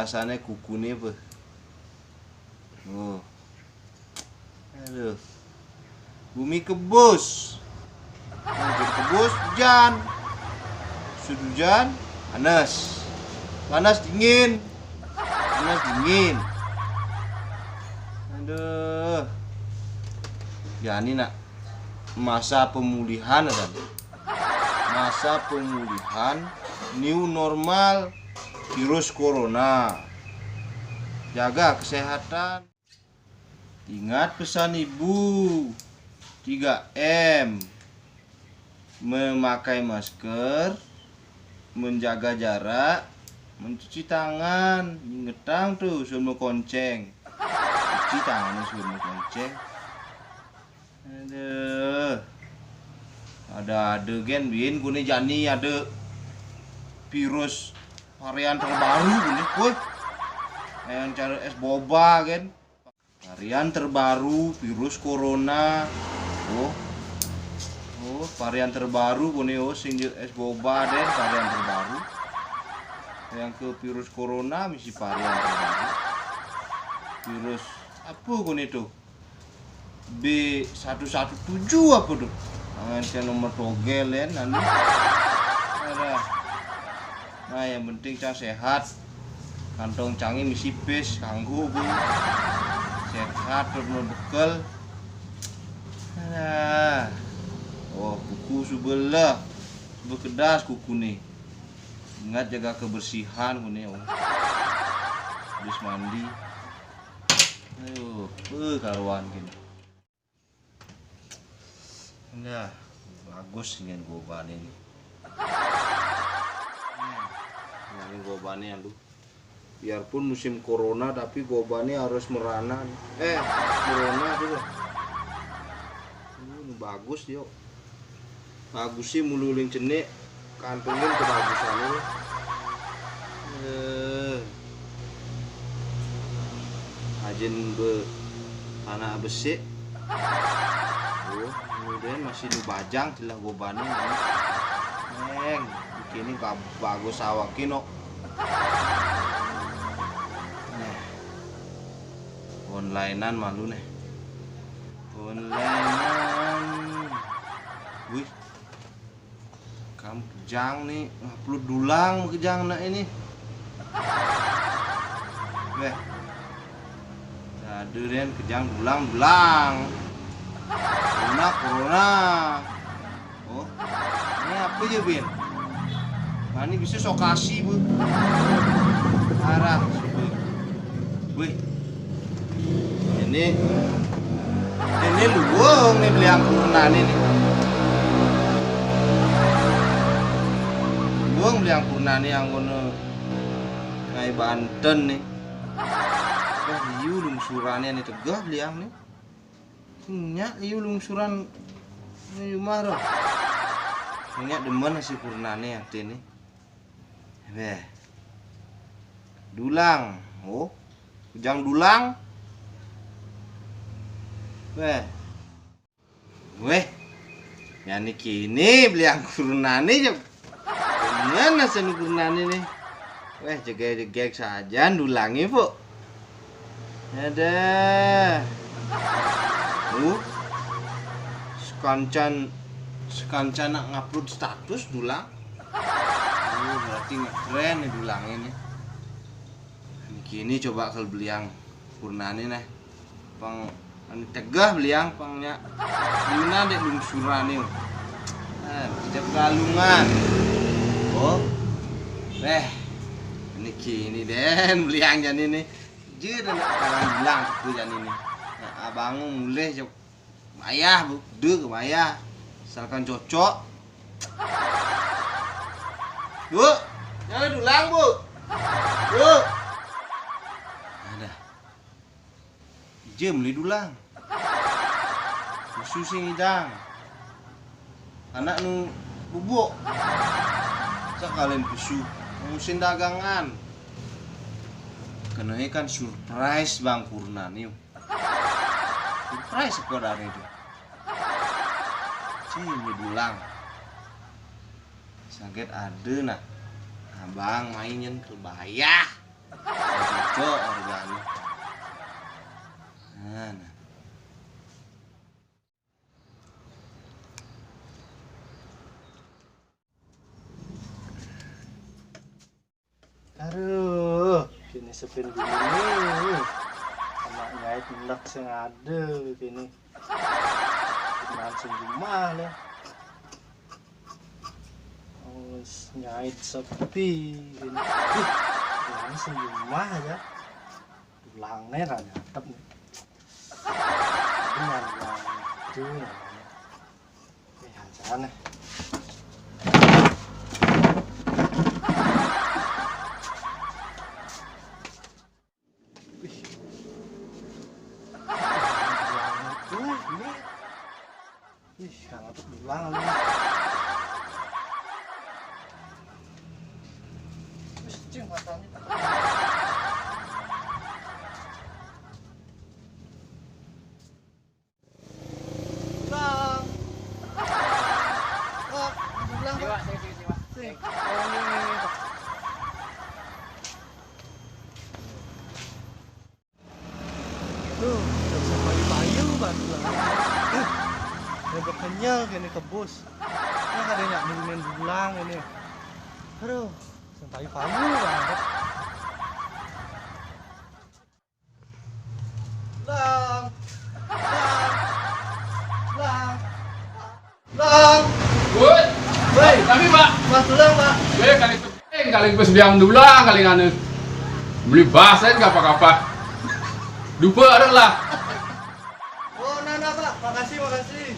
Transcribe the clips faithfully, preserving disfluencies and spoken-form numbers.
Rasanya kukunya apa? Oh. Aduh. Bumi kebus. Bumi kebus, hujan. Sudah hujan, panas. Panas dingin. Panas dingin. Aduh. Ya ini nak masa pemulihan kan. Masa pemulihan new normal virus corona. Jaga kesehatan. Ingat pesan ibu, tiga M. Memakai masker, menjaga jarak, mencuci tangan. Ingetang tuh, suruh konceng. Cuci tangannya suruh konceng. Aduh. Ada-ada gen, bin, kuni jani ada virus varian terbaru kuni. Woi. Yang cari es boba gen. Varian terbaru virus corona. Oh. Oh, varian terbaru kuni, oh, sing es boba den varian terbaru. Yang ke virus corona misi varian terbaru. Virus apa kuni tuh? B satu satu tujuh apa tuh? Jangan saya nomor togel ya nanti. Ada. Nah, yang penting cang sehat. Kantong cangi misi pes kanggo bu. Sehat terus mau bekel. Nah. Oh, kuku sebelah. Bekedas kuku nih. Ingat jaga kebersihan kuni, oh. Habis mandi. Aduh, eh, karuan gini. Nah, bagus dengan gobane nih. Nah, ini gobane, aduh. Biarpun musim corona tapi gobane harus merana nih. Eh, merona juga. Ini bagus yo. Bagus sih mululing cenik. Kantungin kebagusan lu. Eh. Ajin be anak besik. Oh, kemudian masih lu bajang celah gobane. Neng, kini ba- bagus awakin kok. Neh. Onlinean malu neh. Onlinean. Wih. Kamu kejang nih, ngupload dulang kejang nak ini. Weh. Aduh den kejang dulang dulang. Corona corona. Oh. Ini apa ya bin? Nah, ini bisa sokasi bu. Arah. Wih. Ini ini luwung nih beli angkuran ini. Luwung beli angkuran ini yang kono ngai Banten nih. Wah, iu lungsurane nih tegah beli ang nih. Nyak iu lungsuran ini rumah roh. Nyak demen si kurnane ate nih. Weh. Dulang. Oh. Ujang dulang. Weh. Weh. Ya niki ini beli angkurnane jok. Mana seni kurnane nih? Weh, jegek-jegek saja dulangi, Bu. Ada. Uh. Sekancan sekancan nak ngupload status dulang. Uh, berarti ngekeren nih dulang ini. Kini coba kalau beliang kurnane nah. Pang anu tegah beliang pangnya. Yuna dek lungsuran nih. Eh, tidak galungan. Oh. Eh. Ini kini den beliang jani nih. Je dan nak tangan bilang tu jani nih. Nah, abang mulai jok. Bayah, Bu. Dek bayah. Misalkan cocok. Bu, jangan dulang, Bu. Bu. Ada. Ije meli dulang. Susu sing idang. Anak nu bubuk. Sekalian susu. Musim dagangan. Kenanya kan surprise bang kurnan yuk. Surprise sekolah itu. Cih, ini dulang. Saget ada nak. Abang mainin ke bayah. Yo, organe. Nah, nah. Aduh, kene sepin bini nih. Anak nyait hendak sing ada kene. Cuman sing jumah lah. Oh, nyait sepi kene. Ih, cuman sing jumah ya. Tulangnya ra nyatep nih. Benar, benar. Itu namanya. Eh, hancana. Wih. Wih, ini. Ih, sangat bilang lu. Wis, cing, matanya. Bang. Bang, Bang, Bang. Iya, Pak, saya sini, sini, Pak. Sini. Oh, iya, iya, iya, Pak. Duh, udah bisa payu-payu, Bang. Udah kenyal kene kebus. Ini ada nyak nurunin dulang ini. Aduh, bisa payu-payu, Bang. Lang. Lang. Lang. Lang. Woi. Woi. Tapi, Pak. Mas Tulang, Pak. Eh, kali tepeng, kali bes biang dulang, kali nganu. Beli basen kapah-kapah. Dupa ada lah. Oh, nah, nah, Pak. Makasih, makasih.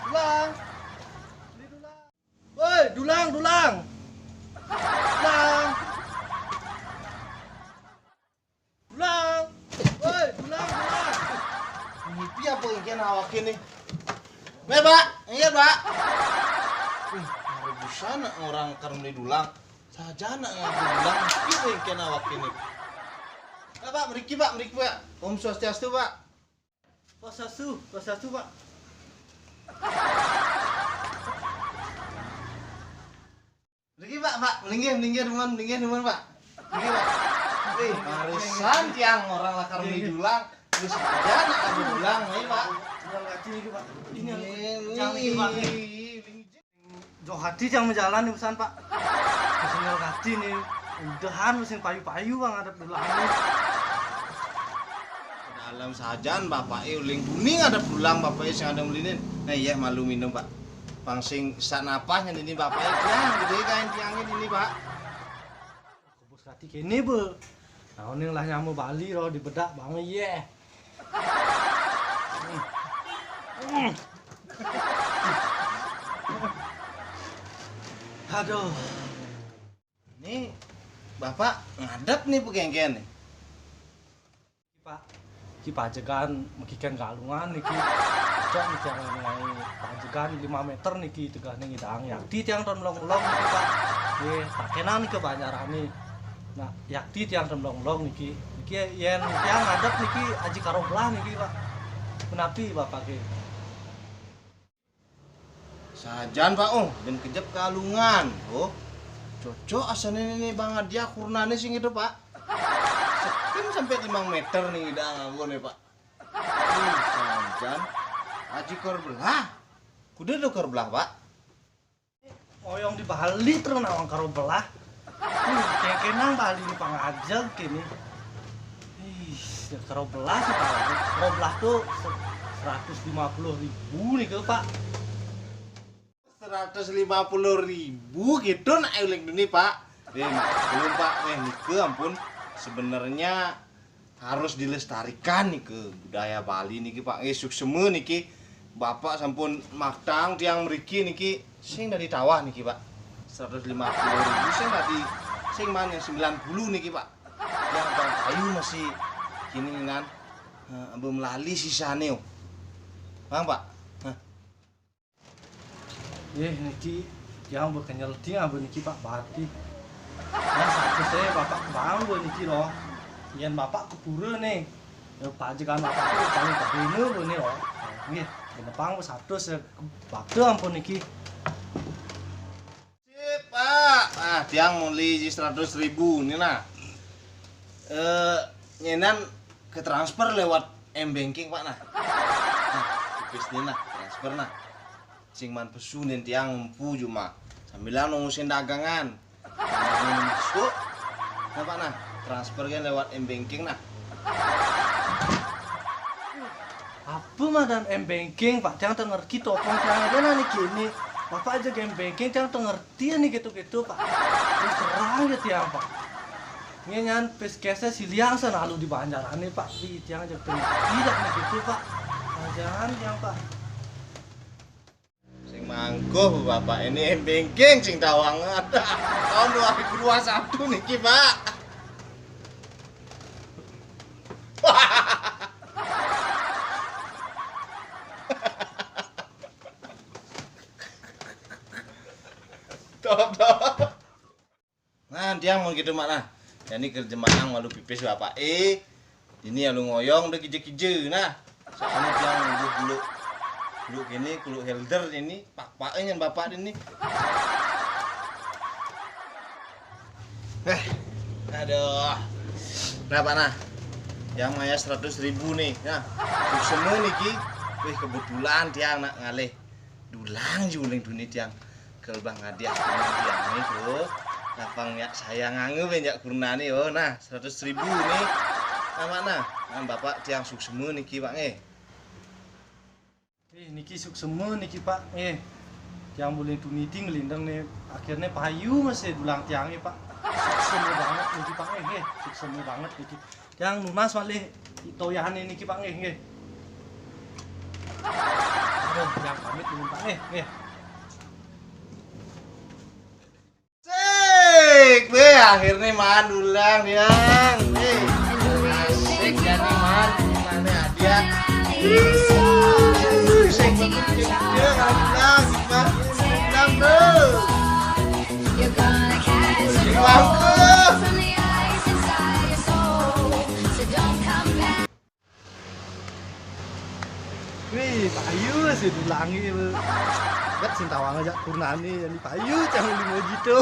Dulang. Beli dulang. Woi, dulang, dulang. Dulang. Dulang. Woi, dulang, dulang. Ngipi apa engken awake nih? Meh, Pak. Iya, Pak. Wih, ada busana orang kar beli dulang. Sajana ngadu dulang, ngipi apa engken awake nih? Pak, Pak, mriki, Pak, mriki, Pak. Om Swastiastu, Pak. Swastiastu, Swastiastu, Pak. Niki, Pak, Pak, melinggih, melinggih, nuwun, melinggih, nuwun, Pak. Niki, Pak. Wih, barusan tiang orang lakar beli dulang, terus dia nak adu dulang, nih, Pak. Tinggal ngaji niki, Pak. Ini, ini, jangan niki, Pak. Ini. Jauh hati tiang majalan nih pesan, Pak. Tinggal hati nih. Udahan sing payu-payu, Bang, ngadep dulang nih. Dalam sajan bapake uling tuni ngadep dulang bapake sing ada melinin. Nah, iya malu minum, Pak. Pang sing sak napasnya dini bapake tiang, gede kain tiangnya dini, Pak. Kebus kati kene, Be. Nah, ini lah nyama Bali roh dibedak banget, iya. Aduh. Ini Bapak ngadep nih pegenggen nih. Pak, iki pajegan mekiken Galungan niki. Cocok niki yang pajegan lima meter niki tegah ning idang. Yakti tiang ton melong-melong niki, Pak. Nggih, takenan niki banjarane. Nah, yakti tiang ton melong-melong niki. Niki yen tiang ngadep niki aji karo belah niki, Pak. Menapi Bapak nggih? Sajan, Pak, oh, ben kejep Galungan. Oh, cocok asane ini Bang Adia kurnane sing itu, Pak. Seken sampai lima meter nih dah nganggo nih, Pak. Ih, sajan. Aji kor belah. Kuda do kor belah, Pak. Oyong di Bali terus nawang karo belah. Ih, kengkenang Bali ini pangajeg kene. Ih, ya karo belah sih, Pak. Karo belah tuh se-, seratus lima puluh ribu nih ke, Pak. Seratus lima puluh ribu gitu nak uling ini, Pak. Eh, maklum, Pak. Eh, nike ampun. Sebenarnya harus dilestarikan niki budaya Bali niki, Pak. Nggih, suksema niki. Bapak sampun maktang tiang mriki niki sing dadi tawah niki, Pak. Seratus lima puluh ribu sing dadi sing maneh sembilan puluh niki, Pak. Yang Bang Ayu masih kini nan, eh, ambe melali sisane, oh. Bang, Pak. Nah. Nggih, niki tiang bekenyel tiang ambe niki, Pak, bati. Nah, saat saya Bapak kebangun be niki loh. Yen Bapak ke pura nih, ya, pajegan Bapak tuh paling gedene be nih loh. Nggih. Genepang wis satus ya, waktu ampun iki. Sip, Pak. Ah, tiang muli seratus ribu ni nah. Eh, nyenan ke transfer lewat M banking, Pak, nah. Nah, tipis ni nah, transfer nah. Sing man pesu nen tiang empu cuma. Sambilan nungguin dagangan. Masuk. Nah, Pak, nah, transfer kan lewat M banking nah. Apa madan M banking, Pak? Tiang tak ngerti topong tiang aja nah ni kini. Bapak aja M banking, tiang tak ngerti ni gitu-gitu, Pak. Terus terang ya tiang, Pak. Ngenyan peskesnya si Liang sana lalu di Banjaran ni, Pak. Di tiang aja pengerti dah ni gitu, Pak. Jangan tiang, Pak. Sing mangkuh Bapak ini M banking sing tawang tahun dua ribu dua satu niki, Pak. Top, top. Nah, tiang mau gitu, Mak, nah. Jadi kerja manang malu pipis Bapak eh. Ini ya lu ngoyong udah kije-kije nah. Soalnya tiang dulu dulu dulu gini, dulu helder ini, pak-pak nyen Bapak ini. Eh, aduh. Nah, Pak, nah. Yang maya seratus ribu nih. Nah, untuk semua niki. Wih, kebetulan tiang nak ngalih dulang ji uling tuni tiang. Kel bang hadiah tiang ni tu. Lapang yak saya ngangge ben jak kurna ni. Oh, nah, seratus ribu ni. Nah, Mak, nah. Nah, Bapak tiang suksema niki, Pak, nggih. Eh, niki suksema niki, Pak, nggih. Tiang uling tuni ti ngelindeng ni akhirnya payu masih dulang tiang nggih, Pak. Suksema banget niki, Pak, nggih, nggih. Suksema banget niki. Tiang nunas malih toyahane niki, Pak, nggih, nggih. Aduh, tiang pamit dulu, Pak, nggih, nggih. Sik, be akhirnya mandulang tiang. Eh, asik jadi mandulang hadiah. Sik, betul dia mandulang, mandulang, bro. Sik, bangku. Wih, payu sih dulangi. Bet sing tawang aja kurnane, jadi payu cang lima juta.